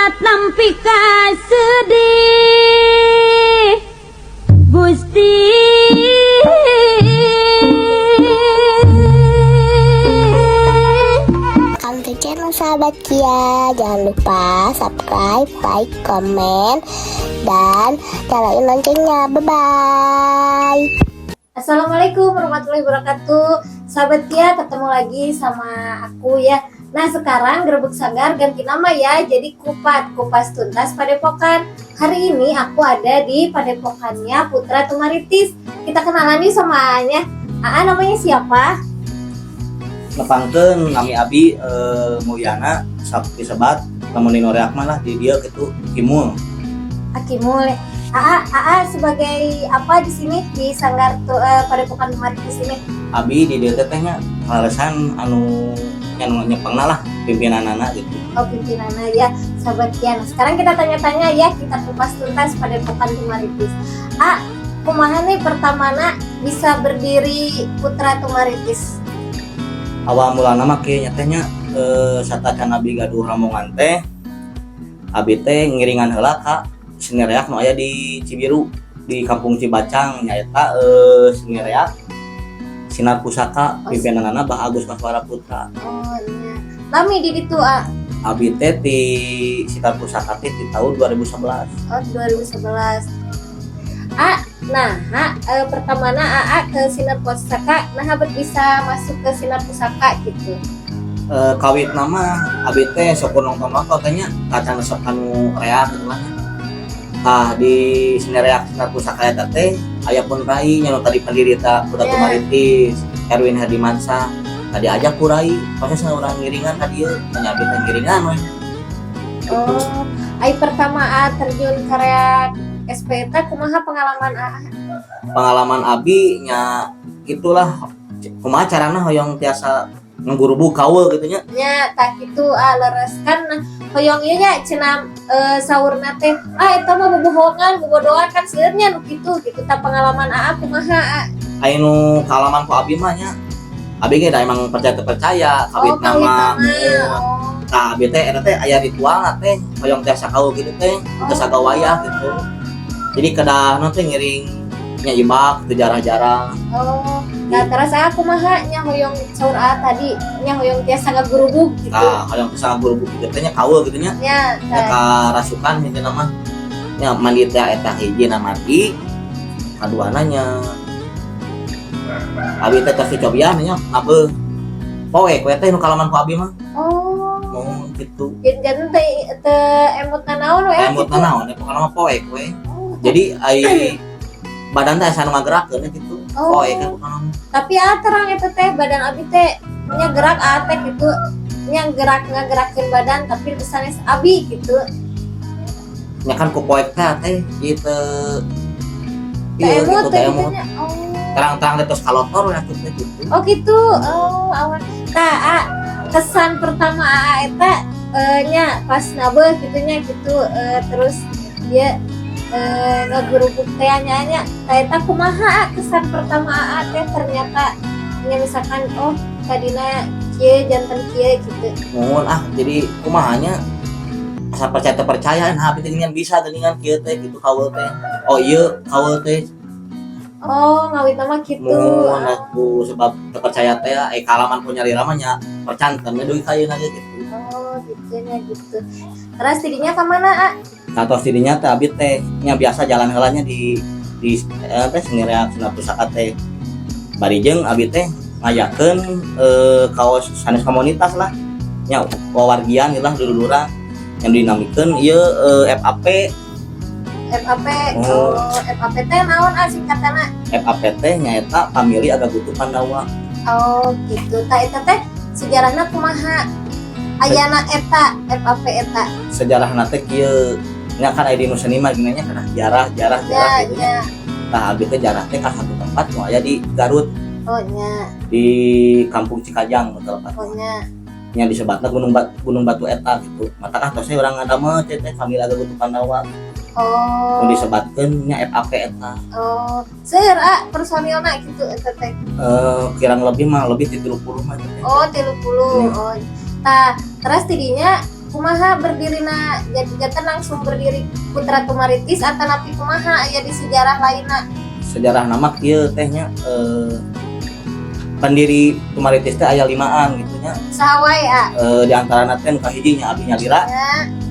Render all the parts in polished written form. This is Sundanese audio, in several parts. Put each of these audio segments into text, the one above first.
Nampi kasedih, Gusti. Welcome to channel Sahabat Kia. Jangan lupa subscribe, like, comment, dan nyalain loncengnya. Bye-bye. Assalamualaikum warahmatullahi wabarakatuh. Sahabat Kia, ketemu lagi sama aku ya. Nah, sekarang Grebek Sanggar ganti nama ya, jadi Kupat, Kupas Tuntas Padepokan. Hari ini aku ada di Padepokannya Putra Tumaritis. Kita kenalan nih sama A-nya. AA namanya siapa? Nepangkeun, nami abi Mulyana, sakti sebat lamun dina reak mah lah di dieu gitu, Kimul. Akimul. AA, AA sebagai apa di sini, di Sanggar Padepokan Tumaritis ini? Abi di dieu teh nya kaleresan anu nya nyepengna lah, pimpinanana gitu. Oh, pimpinannya ya, Sahabat Kia. Nah, sekarang kita tanya-tanya ya, kita kupas tuntas Padepokan Tumaritis. A, kumaha nih pertamana bisa berdiri Putra Tumaritis? Awal mulana mah kieu nya teh nya, satacan abi gaduh rombongan teh, abi teh ngiringan heula ka seni reak nu aya di Cibiru, di Kampung Cibacang, nyaeta seni reak Sinar Pusaka, pimpinanana Bah Agus Koswara Putra. Oh iya. Lami di ditu, A? Abi teh di Sinar Pusaka teh di tahun 2011. Oh, 2011. A, nah, ha, pertamana AA ke Sinar Pusaka, nah bet bisa masuk ke Sinar Pusaka gitu? Kawitna mah abi teh sok nonton nonton teh nya, kacan resep kanu reak gitu lah. Tah, di seni reak Sinar Pusaka eta teh aya pun rai nya, nu tadi pendiri ta Putra Tumaritis, Erwin Herdimansyah. Tadi ajak ku rai proses urang ngiringan ka dieu nya, abi teh ngiringan we. Oh, ai pertama A terjun ke reak SP eta kumaha pengalaman A? Pengalaman abi nya itulah, kumaha carana hoyong tiasa ngagurubug kawe gitu nya. Nya tah kitu, A, leres kan hoyong ieu nya cenah, saurna teh, ah, eta mah bobohongan, bobodoan, kan seueur nya nu kitu gitu. Tah, pengalaman AA kumaha, A? Aya nu kaalaman ku abi mah nya, abi ge da emang percaya teu percaya kawit Oh, nama. Kawit nama. Oh. Tah, abi teh eta teh aya ritual teh, hoyong tiasa kawe gitu teh, tiasa gawayah gitu. Jadi kedah nu teh ngiring nya ibak teu jarah-jarah. Oh, nah, terus A kumaha nya hoyong, saur A tadi nya hoyong tiasa ngagurubug gitu. Tah, hoyong tiasa ngagurubug gitu teh nya, kawe gitu nya. Nya Nya tah. Karasukan gitu nama nya, mandi teh eta hiji na mandi, kaduana nya abi teh tos dicobian nya, nabeuh poek we teh nu kalaman ku abi mah. Oh. Mau gitu. Jadi teh teu emut naon we Emut gitu. Naon ya, pokokna mah poek we. Oh. Jadi ai badan teh asa nu ngagerakeun gitu. Oh. Poek kan pokokna mah. Tapi A terang itu teh badan abi teh nya gerak, A teh gitu nya, gerak ngagerakeun badan tapi sanes abi gitu. Nya kan ku poek teh teh gitu. Teh Iya emut gitu teh teh gitu emut. Nya. Oh. Terang-terang teh tos kalotor we atuh teh gitu. Oh gitu. Oh, awan. Tah, A, kesan pertama AA eta nya pas nabeuh gitu nya gitu, terus dia ngagurubug teh nya nya. Tah, eta kumaha, A, kesan pertama AA teh ternyata nya misalkan, oh, tadina kieu janten kieu gitu? Mohon ah, jadi kumaha nya, asa percaya teu percaya, nah abi teh geuningan bisa geuningan kieu teh gitu, kawe teh, oh iya, kawe teh. Oh, ngawit nama gitu. Mohon aku sebab teu percaya teh, kalaman punya nyalira mah nya percanten dugi ka ayeuna ge gitu. Oh, gitu nya gitu. Terus tidinya ke mana, A? Nah, tos tidinya teh abi teh nya biasa jalan heula nya di teh seni reak Sinar Pusaka teh. Bari jeung abi teh ngayakeun kaos sanes komunitas lah nya, wawargian lah, dululuran yang dinamikeun ieu FAP. FAP. Oh. Oh, FAP teh naon, A, singkatanna? FAP teh nyaeta Famili Agagutu Pandawa. Oh, gitu. Tah, eta teh sejarahna kumaha? Ayana eta FAP eta. Sejarahna teh kieu nya, kan aya di nu seni mah gini nya, kana jarah jarah jarah gitu nya. Tah, abi teh jarah teh ka satu tempat nu aya di Garut, Oh nya. Di Kampung Cikajang betul tepat. Oh nya. Nya disebatna Gunung Batu eta gitu. Mata ah tos urang ngadamel teh teh Famili Agagutu Pandawa. Oh. Nu disebatkeun nya FAP eta. Oh, seueur, A, personilna gitu eta teh? Kirang lebih mah lebih ti 30 mah eta teh. Oh, 30. Iya. Oh. Tah, terus tidinya Kumaha berdirina, jadi janten langsung berdiri Putra Tumaritis atau napi kumaha, aya di sejarah lainna? Sejarah nama kieu teh nya, pendiri Tumaritis teh aya limaan gitu nya. Saha wae, A? Di antarana teh nu kahiji nya abi nyalira,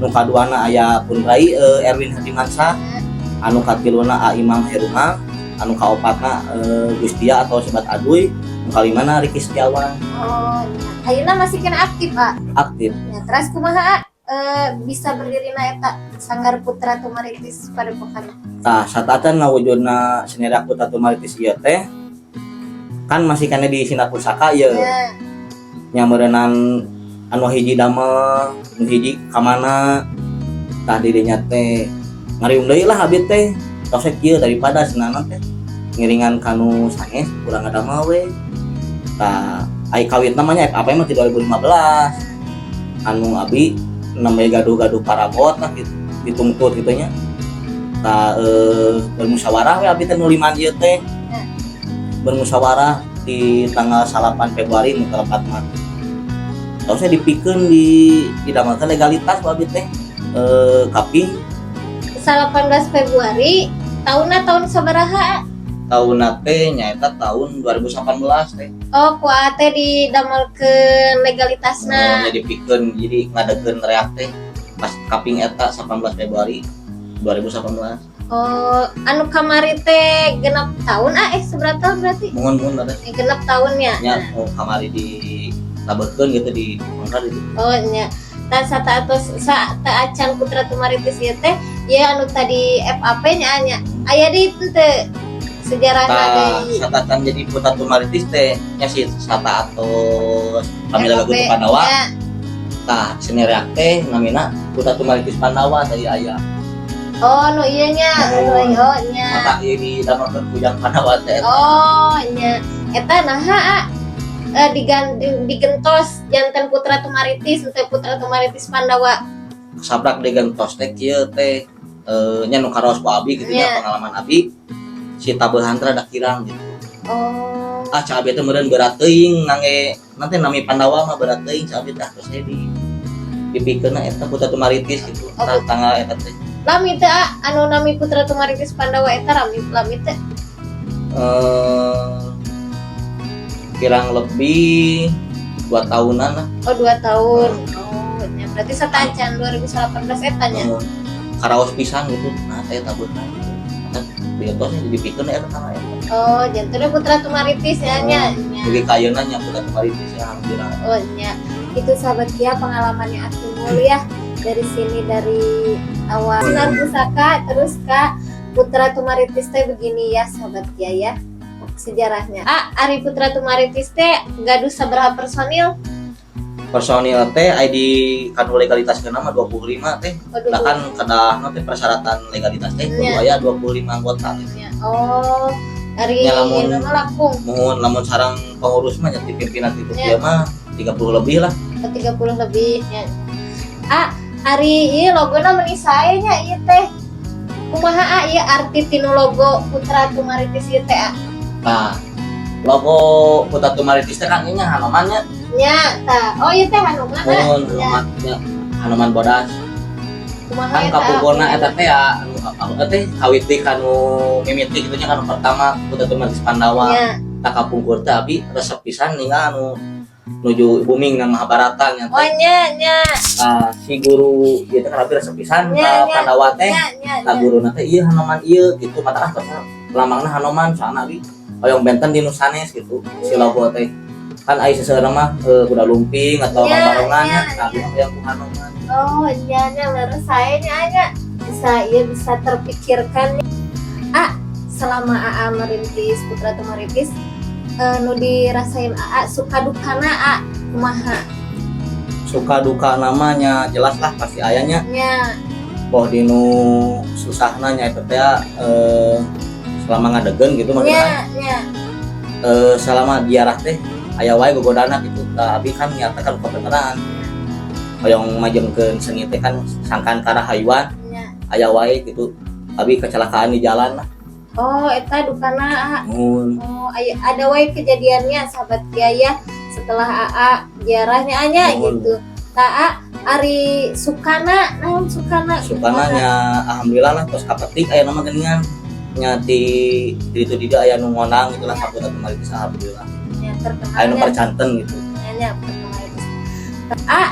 nu kaduana aya Pun Rai Erwin Hadimansyah, anu katiluna A Imam Heruma, anu kaopatna Gustia atau Sobat Aduy, nu kalimana Riki Setiawan. Oh nya. Ayeuna masih keneh aktif, A? Aktif. Ya, terus kumaha, A? Bisa berdirina eta Sanggar Putra Tumaritis Padepokan? Tah, sateuacan ngawujudna seni reak Putra Tumaritis ieu teh kan masih keneh di Sinar Pusaka ieu. Nya meureunan anu hiji damel, nu hiji ka mana. Tah, dirinya teh ngariung deui lah abi teh. Tos kieu, daripada senana teh ngiringan kanu sanes, kurang ngadamel we. Tah, ai kawit namanya apa emang di 2015 anu abi namanya gaduh-gaduh parabot lah gitu, dituntut gitu nya. Tah, bermusyawarah we abi teh nu limaan ieu teh. Bermusyawarah di tanggal 8 Februari nu tepat mah. Tahu saya dipikeun di damelkeun legalitas ku abi teh kaping. 18 Februari tahunna tahun sabaraha, A? Tahun teh nyaeta tahun 2018 teh. Oh, ku A teh didamelkeun legalitasna. Oh, jadi pikeun, jadi ngadegeun reak teh pas kaping eta 18 Februari 2018. Oh, anu kamari teh 6 tahun, ah, seberapa tahun berarti? Mohon mohon ada. 6 tahun ya. Nya mau kamari di tabekeun gitu, di bongkar gitu. Oh nya. Dan sata atau sa acan Putra Tumaritis ieu teh ya, anu tadi FAP nya nya. Aya di itu teh sejarahna Tah, deui. Sateuacan jadi Putra Tumaritis teh nya si sata atos Pamila FAP, Gutu Pandawa. Nya. Tah, seni reak teh namina Putra Tumaritis Pandawa tadi aya. Oh, nu ieu nya, anu oh nya. Mata ieu di damelkeun Kujang Pandawa teh eta. Oh nya. Eta naha, A? Digentos janten Putra Tumaritis teh Putra Tumaritis Pandawa. Sabrak digentos teh kieu teh, nya nu karaos ku abi gitu nya, pengalaman abi si tabehan teh rada kirang gitu. Ah, cek abi teh meureun berat teuing ngangge nanti nami Pandawa mah berat teuing cek abi teh, terus saya di dipikeunna eta Putra Tumaritis gitu. Oh, Tah, tanggal eta teh. Lami teh, A, anu nami Putra Tumaritis Pandawa eta rami lami teh? Kurang lebih 2 tahunan lah. Oh, 2 tahun. Oh, nya berarti sateuacan 2018 eta nya. Karaos pisan gitu, nah saya tabehan gitu. Eta dientosnya jadi dipikeun eta tanggal eta. Oh, jantenna Putra Tumaritis ya nya. Nya. Jadi kayeuna nya Putra Tumaritis ya, alhamdulillah. Oh nya. Itu sahabat Kia pengalamannya Akimul ya, dari sini, dari awal Sinar Pusaka terus Kak Putra Tumaritis teh begini ya, sahabat Kia ya, sejarahnya. Ah, Ari Putra Tumaritis teh gaduh sabaraha personil? Personil teh ID kanu legalitas ke nama 25 teh. Oh, Nah, kan kedah teh persyaratan legalitas teh kudu aya 25 anggota gitu. Ya. Oh, dari Ya, lamun- nama lakung. Mohon lamun sarang pengurus mah nya ti pimpinan itu Ya. dia mah 30 lebih lah. Ke 30 lebih ya. Ah, Ari ieu logona meni sae nya ieu teh. Kumaha, ah, ieu arti tinu logo Putra Tumaritis ieu teh, ah? Nah, logo Putra Tumaritis teh kan ieu nya Hanoman nya. Nya, tah. Oh, ieu teh Hanoman, ah. Mohon Hanoman nya, Hanoman bodas. Kumaha Kan eta? Kapungkurna eta teh ya anu anu teh kawit di kanu mimiti kitu nya, kanu pertama Putra Tumaritis Pandawa. Tah, kapungkur teh abi resep pisan ninggal anu nuju booming na Mahabharata nya Oh teh. nya nya. Tah, si guru ieu teh kan abi resep pisan Nya, ka nya. Pandawa teh. Nya nya. Tah, Nya. guruna teh ieu Hanoman ieu gitu, mata ah tos lambangna Hanoman, soalna abi hoyong benten di nu sanes gitu si logo teh. Kan ai seseueurna mah kuda lumping atau barongan nya, tah abi mah hoyong ku Hanoman. Oh, nya nya, leres sae nya nya. Bisa iya, bisa terpikirkan. Ah, selama AA merintis Putra Tumaritis, nu dirasain AA suka dukana, A, kumaha? Suka duka namanya jelas lah pasti ayahnya. Boh dinu susahna nya eta teh selama ngadegen gitu maksudnya. Nya nya. Selama diarah teh aya wae gogodana gitu. Tah, abi kan nyata kan kebenaran hoyong majengkeun seni teh kan sangkan karahayuan. Aya wae gitu abi kecelakaan di jalan lah. Oh, eta dukana, A. Mun. Oh, ada wae kejadiannya sahabat Kiai ya, setelah AA ziarahnya anya Mohon. gitu. Tah, ari sukana naon sukana? Sukana nya alhamdulillah lah, tos kapetik aya nama geuningan nya di itu di dieu aya nu ngondang gitu lah, Saputra Tumaritis, alhamdulillah. Ya, terkenal Aya nu ya. Percanten gitu. Nya, terkenal itu. Ah,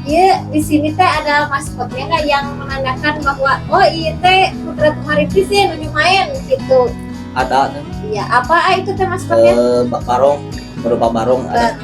iya, di sini teh ada maskotnya nggak yang menandakan bahwa oh iya teh Putra Tumaritis ya nuju main gitu? Ada teh. Iya, apa ah, itu teh maskotnya? Barong, berupa barong ada.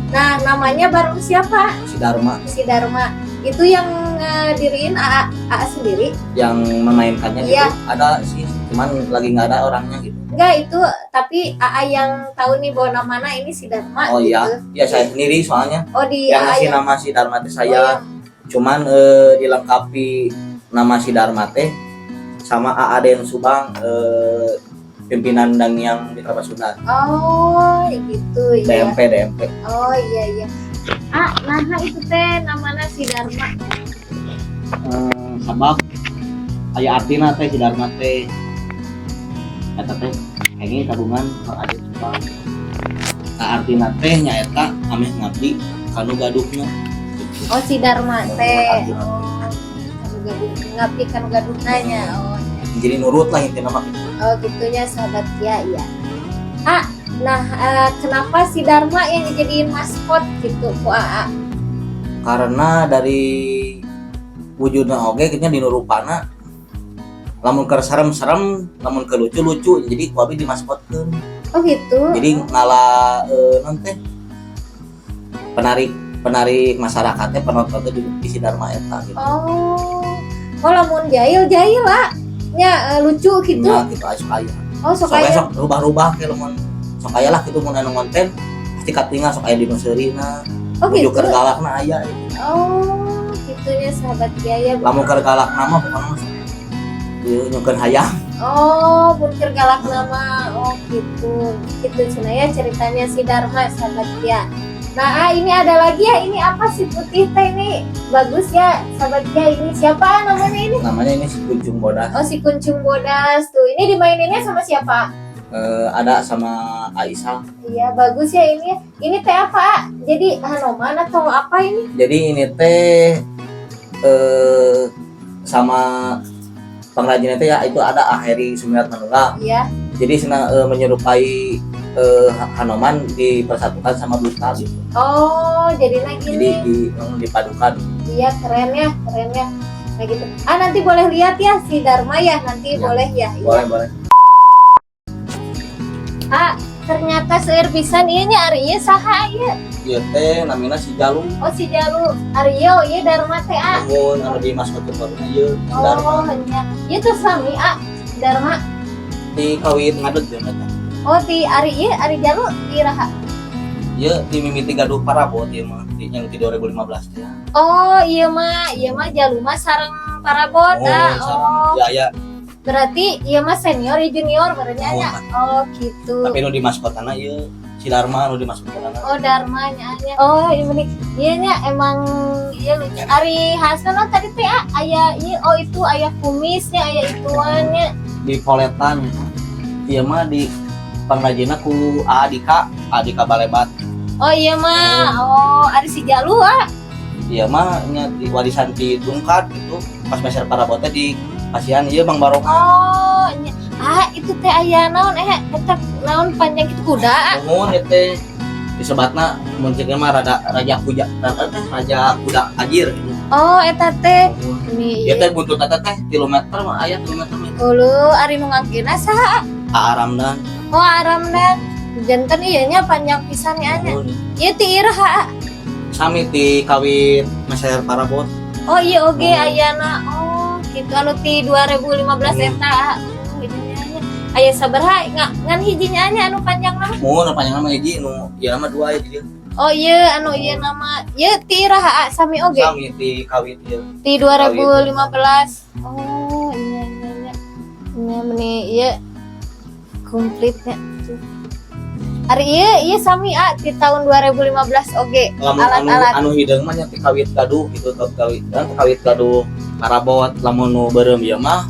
Nah, namanya barong siapa? Si Dharma. Si Dharma. Itu yang diriin AA, AA sendiri? Yang memainkannya Iya. gitu ada sih, cuman lagi nggak ada orangnya gitu. Enggak itu, tapi AA yang tahu nih bahwa namanya ini si Dharma Oh gitu. iya, iya, saya sendiri soalnya Oh, di yang AA ngasih yang nama si Dharma teh Oh, saya, yang- cuman dilengkapi nama si Dharma teh sama AA Den Subang, pimpinan Dangiang Mitra Pasundan. Oh, gitu ya. DMP DMP. Oh iya iya. Ah, nah itu teh namanya si Dharma. Sabab aya artina teh si Dharma teh, eta teh kenging kagungan Kang Aden Subang. Nah, artina teh nyaeta ameh ngabdi kanu gaduhna gitu. Oh, si Dharma teh. Artina. Oh, kanu gaduh, ngabdi kanu gaduhna nya. Oh, iya. Jadi nurut lah intinya mah gitu. Oh gitunya sahabat ya, iya. Ah, nah kenapa si Dharma yang dijadiin maskot gitu ku AA? Karena dari wujudna oge kayaknya di rupana lamun keur serem-serem, lamun keur lucu-lucu, jadi ku abi dimaskotkeun. Oh gitu. Jadi ngala naon teh, penarik penarik masyarakatnya, penontonnya di si Dharma eta gitu. Oh. Oh, lamun jahil jahil lah. Nya lucu gitu. Nya gitu aya, sok aya. Oh, sok Sok aya aya. Sok rubah-rubah kayak lamun sok aya lah gitu, mun anu konten pasti katingal sok aya di nu seurina. Oh nuju gitu. keur galakna aya. Oh, gitunya sahabat Kiai. Lamun keur galakna mah pokona mah sok ieu nyungkeun hayam. Oh, mun keur galak nama. Oh, gitu. Gitu cenah ya ceritanya si Dharma, sahabat Kia. Nah, ah, ini ada lagi ya. Ini apa sih putih teh ini? Bagus ya, sahabat Kia. Ini siapa namanya ini? Namanya ini si Kuncung Bodas. Oh, si Kuncung Bodas tuh. Ini dimaininnya sama siapa? Ada sama Aisyah. Iya, bagus ya ini. Ini teh apa? Ah? Jadi Hanoman atau apa ini? Jadi ini teh sama pengrajinnya teh ya itu ada Aheri Sumirat Manunggal. Jadi senang menyerupai Hanoman dipersatukan sama Buta gitu. Oh, jadi lagi Jadi nih. dipadukan. Iya, keren ya, keren ya. Nah gitu. Ah, nanti boleh lihat ya si Dharma ya, nanti Iya. boleh ya. Iya. Boleh, boleh. Ah, ternyata seueur pisan ieu nya, ari ieu saha ieu? Ieu teh namina si Jalu. Oh, si Jalu. Ari ieu ieu Dharma teh ah. Nuhun, anu di maskot baru ieu si Dharma. Oh, nya. Ieu tuh sami ah Dharma. Di kawit ngadeg jeung eta. Oh, ti ari ieu ari Jalu ti raha? Ieu ti mimiti gaduh parabot ieu mah di yang di 2015 teh. Oh, iya mah Jalu mah sareng parabot ah. Sareng. Oh, Ya ya. berarti ieu mah senior ya junior berarti nya. Oh, gitu. Tapi nu di maskotana ieu si Dharma nu di maskotana. Oh, Dharma nya nya. Oh, iya bener. Iya nya emang iya lucu. Ari Hasan oh, tadi teh ah, aya iya oh itu aya kumisnya, aya ituannya. Di poletan ieu mah di pangrajina ku Adika, Adika Balebat. Oh iya mah. Oh, ari si Jalu ah. Ieu mah nya di warisan ti Tungkat gitu, pas meser parabotnya di pasihan ieu Bang Barokan. Oh, nya. Ah, itu teh aya naon eta naon panjang gitu kuda ah. Nuhun, ieu teh disebatna mun ceuk mah rada raja kuda, teh raja kuda ajir gitu. Oh, eta teh. Nuhun. Ini Ieu teh buntut eta teh 3 meter mah aya, 3 meter mah. Ulu ari nu ngangkina saha? Aramdan. Oh, Aramdan. Janten ieu nya panjang pisan nya nya. Nuhun. Ieu ti iraha? Sami ti kawit meser parabot. Oh iya oge Oh. ayana. Oh, gitu anu ti 2015 eta. Oh, ieu nya nya. Aya sabaraha ngan hiji nya nya anu panjang mah? Mun panjangna mah hiji, nu ieu mah dua ya di dieu. Oh iya anu ieu nama ieu ti iraha sami oge? Sami ti kawit ieu. Ti 2015. Oh iya iya iya. Nya meni ieu komplitnya. Ari ieu ieu sami a ti tahun 2015 oge? Lamun anu Alat-alat. Anu hideung mah nya ti kawit gaduh gitu, kawit kan kawit gaduh parabot. Lamun nu beureum ieu mah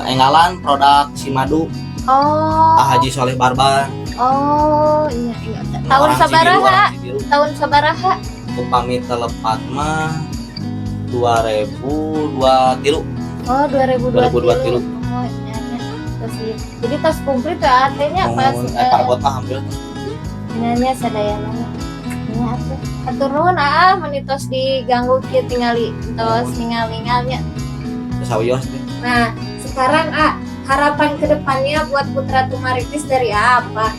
enggalan produk Simadu. Oh. Ah Haji Soleh Barbar. Oh, iya, iya. Tahun Orang Cibiru, sabaraha? orang Cibiru. Tahun sabaraha? Upami teu lepat mah 2023. Oh, 2023. 2023. Oh, nya nya. Terus ieu. Jadi tos komplit ya artinya pas Mun parabot mah hampir. Nya nya sadayana. Nya atuh. Hatur nuhun, Aa, meni tos diganggu kieu tingali tos ningali-ngal nya. Sawios teh. Nah, sekarang A, harapan kedepannya buat Putra Tumaritis dari A apa?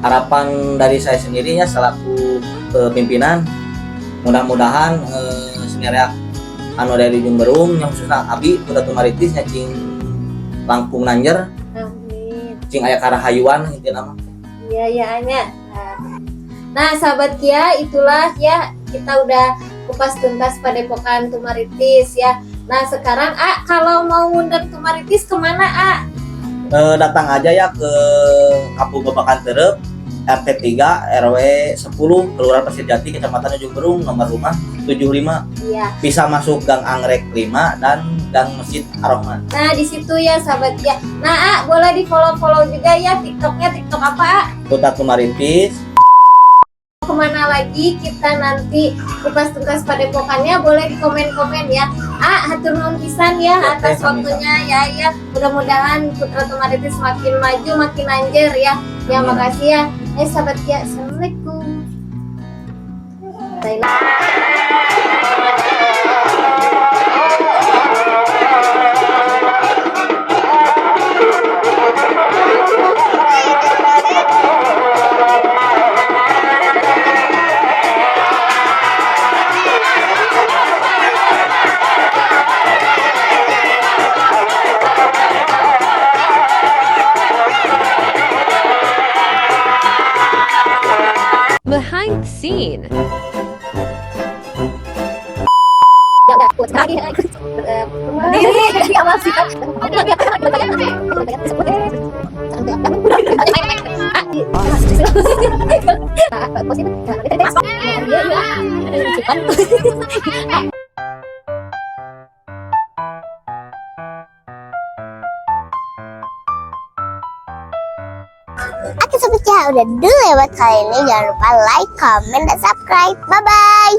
Harapan dari saya sendiri ya selaku pimpinan, mudah-mudahan seni reak anu dari Ujungberung yang khususnya abi Putra Tumaritis nya cing langkung nanjer. Amin. Cing aya karahayuan intina mah. Iya, ya, Anya. Nah, sahabat Kia, itulah ya kita udah kupas tuntas Padepokan Tumaritis ya. Nah, sekarang A, kalau mau ngundang Tumaritis kemana, A? Datang aja ya ke Kampung Babakan Terep, RT 3 RW 10, Kelurahan Pasir Jati, Kecamatan Ujungberung, nomor rumah 75. Bisa masuk Gang Anggrek 5 dan Gang Masjid Ar-Rahman. Nah, di situ ya sahabat Kia. Nah, A, boleh di follow-follow juga ya TikToknya, TikTok apa, A? Putra Tumaritis. Kemana lagi kita nanti kupas tuntas padepokannya, boleh di komen-komen ya. Ah, hatur nuhun pisan ya Ya, atas teh, sami-sami. waktunya ya ya. Mudah-mudahan Putra Tumaritis makin maju, makin anjir ya. Ya, Amin. makasih ya. Sahabat ya, assalamualaikum. Thailand. Behind the scene. Ya udah, buat sekali. Diri, awas sih. Oke sobat ya, udah dulu ya buat kali ini. Jangan lupa like, comment, dan subscribe. Bye-bye.